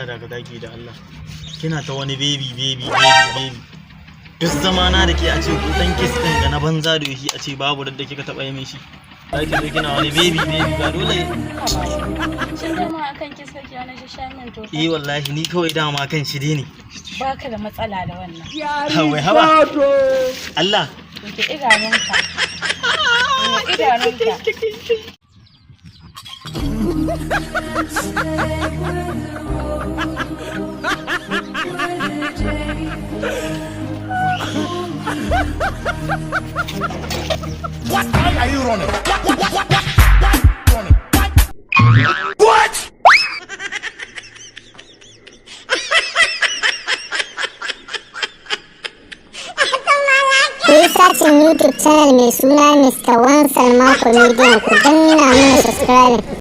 Allah daga daki da Allah. Kina ta wani baby, baby, baby, baby. Duk zamana da ke, a ce ku dan kiss din ga na banza da shi, a ce babu da kika taba yi min shi. Za ki zo kina wani baby, baby, ba dole. Shin dama akan kiss kake wani sha min toka? Eh wallahi, ni kawai dama kan shi dai ne. Baka da matsala da wannan. Wai haba. Allah. Rufe idanunka. Rufe idanunka. What are you running? What? Running? What? Ku yi searching YouTube channel mai suna Mr. One Salman Comedian, ku danna mana subscribe.